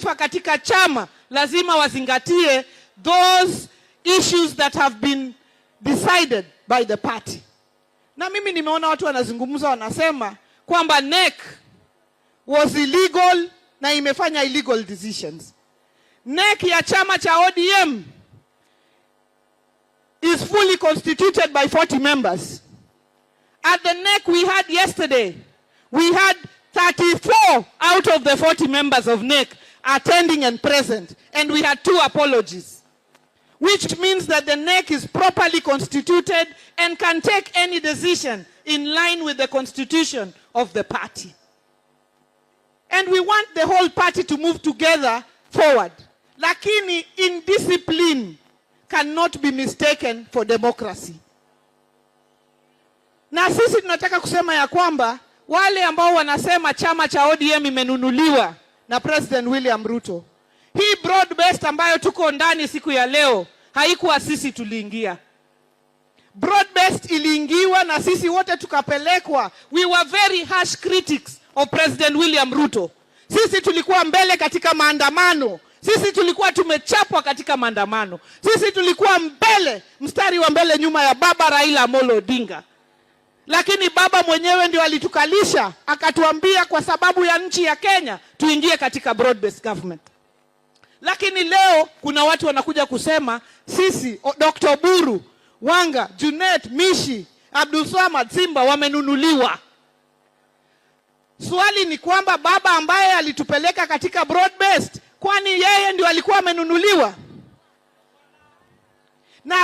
nyadhifa katika chama lazima wazingatie those issues that have been decided by the party. Na mimi nimeona watu wanazungumza, wanasema kwamba NEC was illegal na imefanya illegal decisions. NEC ya chama cha ODM is fully constituted by 40 members. At the NEC we had yesterday, we had 34 out of the 40 members of NEC attending and present, and we had two apologies, which means that the NEC is properly constituted and can take any decision in line with the constitution of the party. And we want the whole party to move together forward. Lakini indiscipline cannot be mistaken for democracy. Na sisi tunataka kusema ya kwamba wale ambao wanasema chama cha ODM imenunuliwa na President William Ruto, hii broad based ambayo tuko ndani siku ya leo haikuwa sisi tuliingia. Broad based iliingiwa na sisi wote tukapelekwa. We were very harsh critics of President William Ruto. Sisi tulikuwa mbele katika maandamano. Sisi tulikuwa tumechapwa katika maandamano. Sisi tulikuwa mbele, mstari wa mbele nyuma ya baba Raila Amolo Odinga. Lakini baba mwenyewe ndio alitukalisha akatuambia kwa sababu ya nchi ya Kenya tuingie katika broad based government. Lakini leo kuna watu wanakuja kusema sisi Dr. Oburu, Wanga, Junet, Mishi, Abdul Swamad, Simba wamenunuliwa. Swali ni kwamba baba ambaye alitupeleka katika broad based, kwani yeye ndio alikuwa amenunuliwa?